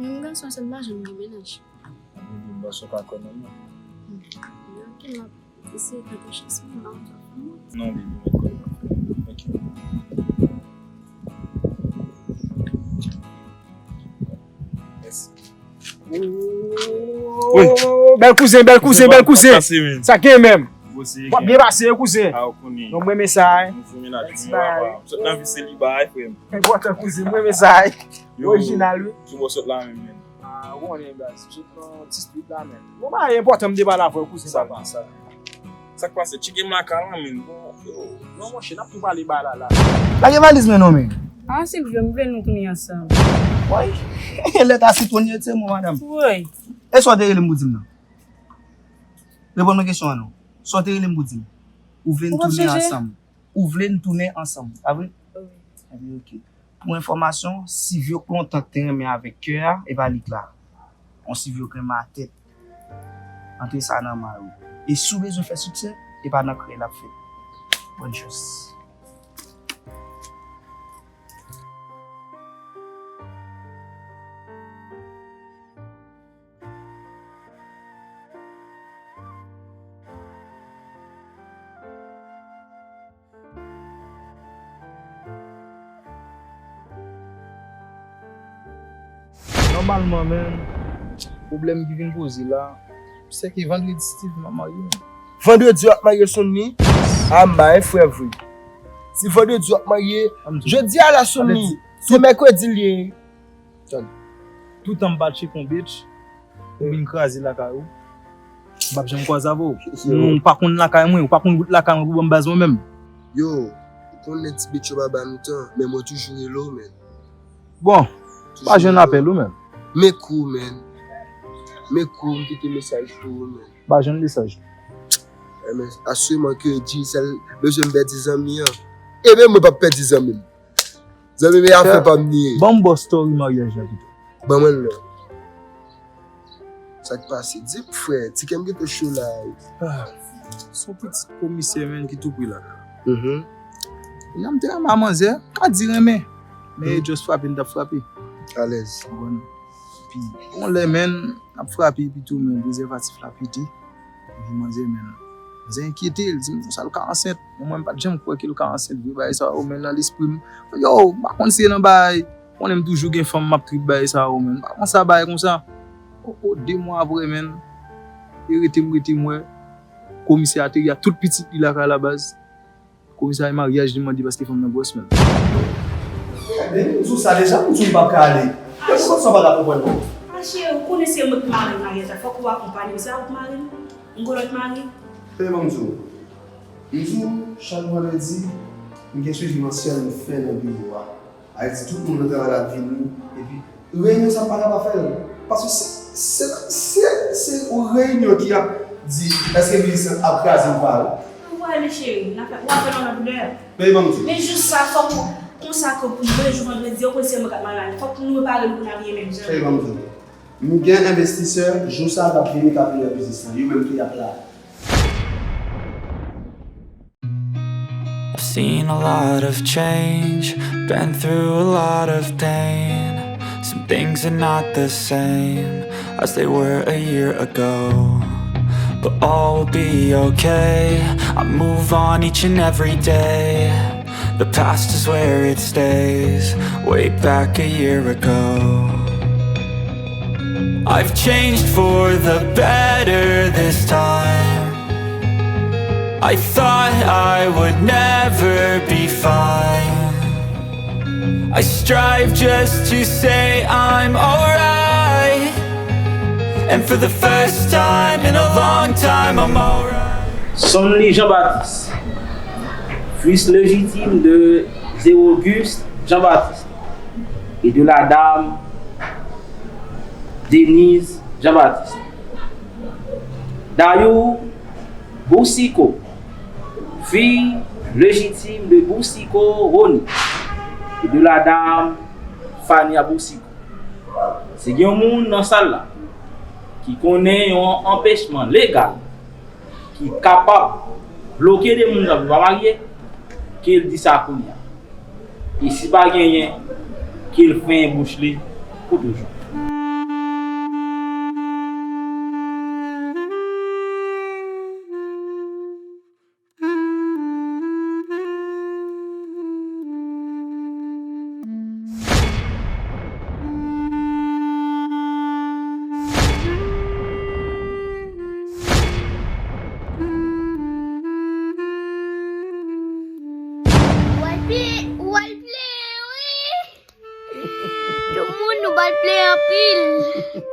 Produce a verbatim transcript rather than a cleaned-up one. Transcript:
Menm gason sa m pa janm gen mennaj. Baby, m panse w pa kwè nan mwen. Hmm. Ok, m ap eseye tante chans mwen, m pa konn sa fè mwen. Non, baby, mwen kwè nan mwen. Ok. Mèsi. Wi. Bèl kouzen, bèl kouzen, bèl kouzen. Sa gen menm. W ap byen pase wi kouzen. Non, mwen renmen sa wi. Bèl ti bagay. Sot nan vi seliba wi frè m. Enpòtan kouzen, mwen renmen sa wi. Orijinal wi. Ki bò sot la menm, men? Ah, ou konnen baz, m sot nan ti street la, men. Bon, bagay enpòtan m te pale avè w, kouzen papa. Sa k pase? Tcheke m lakay la, men. Bon, yo. Non, monchè, n ap tou pale bagay la, la. Lage valiz mwen non, men. Ah, Silvio, m vle nou tounen ansanm. Woy, lèt a sitwon ye, se mwen, madanm. Woy. E sa w te rele m pou di m nan? Reponn mwen kesyon an non. Sa w te rele m pou di m? Ou vle n tounen ansanm? Ou vle n tounen ansanm, pa vre? Wi. Ebyen, ok. Pou enfòmasyon, Silvio k lontan k te renmen avèk kè a, e pa li k la. On Silvio k renmen a tèt. Antre sa nan may ou. E si w bezwen fè siksè, e pa nan krèy l ap fèt. Bòn chans. Nòmalman, men, pwoblèm ki vin poze la, se ke vandredi Steve m ap marye, men. Vandredi w ap marye Sonny? A m bay frè vre. Si vandredi w ap marye, jodi a la Sonny, se mèkredi l ye. Tande. Toutan m pa tcheke yon bitch, ou vin kraze lakay ou. M p ap janm kwaze avè w. Ou pa konn lakay mwen, ou pa konn wout lakay mwen pou ban m baz mwen menm. Yo, ou konnen ti bitch yo pa ba nou tan, men mwen toujou rele w, men. Bon, pa jwenn apèl ou menm. Men kou, men. Men kou, m kite mesaj pou ou, men. Pa jwenn mesaj. Asire mwen ke Digicel bezwen m pèdi zanmi an. Ebyen, mwen p ap pèdi zanmi m. Zanmi m, e afè pa m li ye. Ban m ba w story maryaj la pito. Ban mwen l non. Sa k pase? Di m, frè, ti kè m gentan cho la. Ah, se yon pitit komisè, menn, ki tou pre lakay la. Mhm. Kounya m te renmen a manzè, m ka di renmen. Men e just frape m t ap frape. Alèz. Konprann? Epi, yon lè, menn, m ap frape, epi tou, menn, prezèvatif la pete. Epi manzè, menn, manzè enkyete, l di m konsa l ka ansent. Men mwen, m pa t janm kwè ke l ka ansent vre, bagay sa yo, menn, nan lespri m. Yo, m pa konn si se nan bagay, konnen m toujou gen fanm, m ap trip bagay sa yo, menn. M pa konn sa bagay konsa. O, o, de mwa apre, menn, e rete m rete m wè komisè ateri a tout pitit li lakay la baz. Komisè a e maryaj li mande paske fanm nan gwòs, menn. Ebyen, m di w sa deja, m di w m p ap ka ale. Men poukisa w pa ka konprann mwen? Mache, ou konnen se mwen k mari Marietta, fòk ou akonpanye m, se a ou k mari m? M gon lòt mari? Tande ban m di w. M di w, chak vandredi, m gen swivi mansyèl m fè nan biwo a. Sa vle di tout moun nan travay la ap vini, epi reyinyon sa m pa ka pa fè l. Paske se, se, se, se yon reyinyon ki ap di èske minis lan ap kraze ou pa. Anvoye li cheri, n ap fè, w ap fè nan lòt koulè. Men ban m di w. Men jou sa fòk ou, konsa ke pou mwen jou vandredi, ou konn se mwen k ap marye, fòk nou repare nou pou n abiye menm jan. Tande ban m di w. M gen envestisè, jou sa k ap vini k ap vin wè biznis lan, yo menm tou y ap la. I've seen a lot of change, been through a lot of pain. Some things are not the same as they were a year ago. But all will be okay. I move on each and every day. The past is where it stays, way back a year ago. I've changed for the better this time. I thought I would never be fine. I strive just to say I'm alright. And for the first time in a long time, I'm alright. Sonly Jean-Baptiste, fils légitime de Zéoguste Jean-Baptiste et de la dame Denise Jean-Baptiste. Dayou Boucicault, fille légitime de Boucicault Rony. E de la dam Fania Boucicaut. Si gen yon moun nan sal la ki konnen yon anpechman legal ki kapab bloke de moun nan pa marye, ke l di sa kounye a. E si pa genyen, ke l fenyen bouch li pou toujou. Ou al plen, ou al plen, wi. Tout moun nou pral plen anpil.